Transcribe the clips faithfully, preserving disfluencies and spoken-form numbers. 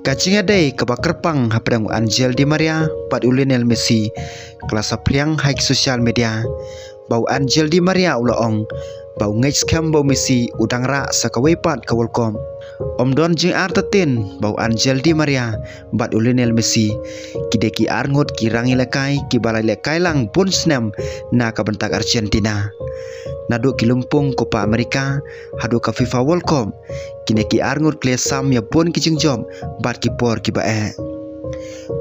Ka jingïadei kaba kyrpang hapdeng u Angel Di Maria bad u Lionel Messi ka la saphriang ha ki social media, ba u Angel Di Maria u la ong ba u ngeit skhem ba u Messi u dang rah sa kawei pat ka World Cup. Ym don jingartatien ba u Angel Di Maria bad u Lionel Messi ki dei ki arngut ki rangïalehkai kiba la ïalehkai lang bun snem na ka bynta ka Argentina. Naduh ki lympung Copa America haduh ka FIFA World Cup, kine ki arngut ki la sam ïa bun ki jingjop bad ki por kiba eh.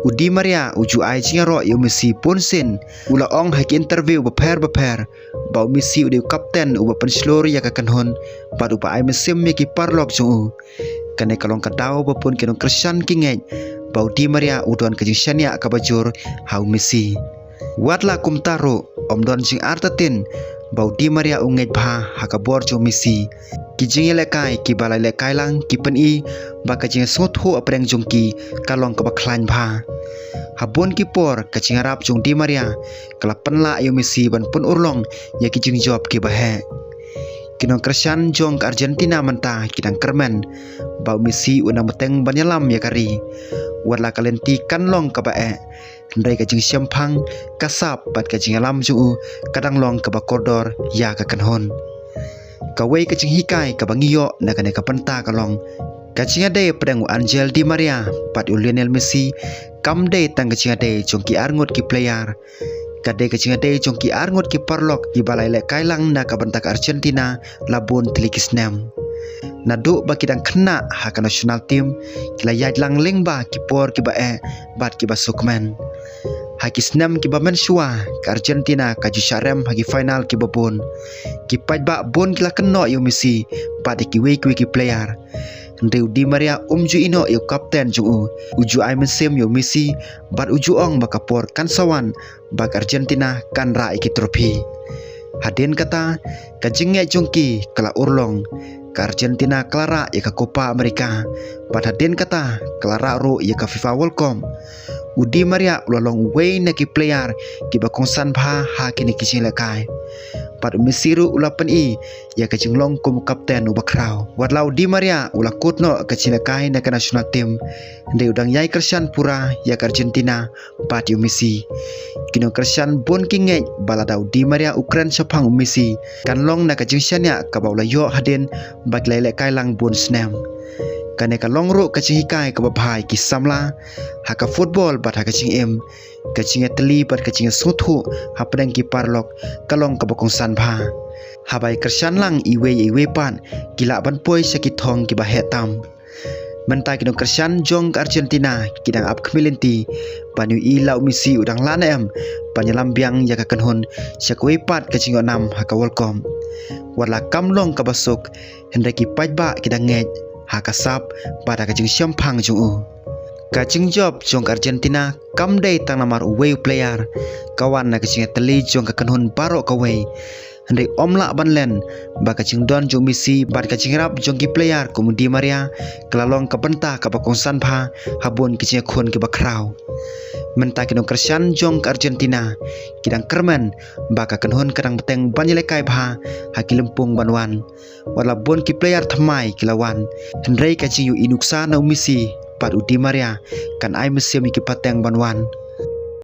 U Di Maria u ju ai jingïaroh ïa u Messi bun sien, u la ong ha ki interview bapher bapher ba u Messi u dei u kapten uba pynshlur ïa ka kynhun bad uba ai mynsiem ïa ki paralok jong u. Kane ka long ka daw ba bun ki nongkyrshan ki ngeit ba u Di Maria u don ka jingshaniah kaba jur ha u Messi. Wat la kumta ruh, ym don jingartatien ba u Di Maria u ngeit bha ha ka bor jong u Messi. Ki jingïalehkai kiba la ïalehkai lang ki pyni ba ka jingsngewthuh hapdeng jong ki ka long kaba khlaiñ bha. Ha bun ki por ka jingïarap jong u Di Maria ka la pynlah ïa u Messi ban pynurlong ïa ki jingjop kiba heh. Ki nongkyrshan jong ka Argentina mynta ki dang kyrmen ba u Messi u nang bteng ban ïalam ïa ka ri. Wat la ka lynti kan long kaba eh, hynrei ka jingshemphang, ka sap bad ka jingïalam jong u ka dang long kaba kordor ïa ka kynhun. Kawei ka jinghikai kaba ngi ïoh na kane ka bynta ka long, ka jingïadei hapdeng u Angel Di Maria bad u Lionel Messi kam dei tang ka jingïadei jong ki arngut ki player. Ka dei ka jingïadei jong ki arngut ki paralok kiba la ïalehkai lang na ka bynta ka Argentina la bun tylli ki snem. Naduh ba ki dang khynnah ha ka national team, ki la ïaid lang lyngba ki por kiba eh bad kiba sukmen. Ha ki snem kiba mynshuwa, ka Argentina ka ju shah rem ha ki final kiba bun. Ki paidbah bun ki la kynnoh ïa u Messi bad ïa kiwei kiwei ki player. Hynrei u Di Maria um ju ïehnoh ïa u kapten jong u. U ju ai mynsiem ïa u Messi bad u ju ong ba ka por kan sa wan ba ka Argentina kan rah ïa ki trophy. Hadien kata, ka jingngeit jong ki ka la urlong. Ka Argentina ka la rah ïa ka Copa America bad hadien kata ka la rah ruh ïa ka FIFA World Cup. U Di Maria u la long uwei na ki player kiba kongsan bha ha kine ki jingïalehkai. Bad u Messi ruh u la pyni ïa ka jinglong kum u kapten uba khraw. Wat la u Di Maria u la kut noh ka jingïalehkai na ka national team, hynrei u dang ïai kyrshan pura ïa ka Argentina bad ïa u Messi. Ki nongkyrshan bun ki ngeit ba lada u Di Maria u kren shaphang u Messi, kan long na ka jingshaniah kaba u la ïoh hadien ba ki la ïalehkai lang bun snem. Kane ka long ruh ka jinghikai kaba bha ïa ki samla ha ka football bad ha ka jingim. Ka jingïatylli bad ka jingsngewthuh hapdeng ki paralok ka long kaba kongsan bha. Haba ïa kyrshan lang iwei ïa iwei pat, ki lah ban poi sha ki thong kiba heh tam. Mynta ki nongkyrshan jong ka Argentina ki dang ap khmih lynti ban ïohi la u Messi u dang lah ne em ban ïalam biang ïa ka kynhun sha kawei pat ka jingïohnam ha ka World Cup. Wat la kam long kaba suk, hynrei ki paidbah ki dang ngeit ha ka sap bad ha ka jingshemphang jong u. Ka jingjop jong ka Argentina kam dei tang namar uwei u player. Ka wan na ka jingïatylli jong ka kynhun baroh kawei. Hynrei ym lah ban len ba ka jingdon jong u Messi bad ka jingïarap jong ki player kum u Di Maria ka la long ka bynta kaba kongsan bha ha bun ki jingïakhun kiba khraw. Mynta ki nongkyrshan jong ka Argentina ki dang kyrmen ba ka kynhun ka dang bteng ban ïalehkai bha ha ki lympung ban wan. Wat la bun ki player thymmai ki la wan, hynrei ka jingïohi nuksa na u Messi bad u Di Maria kan ai mynsiem ïa ki pateng ban wan.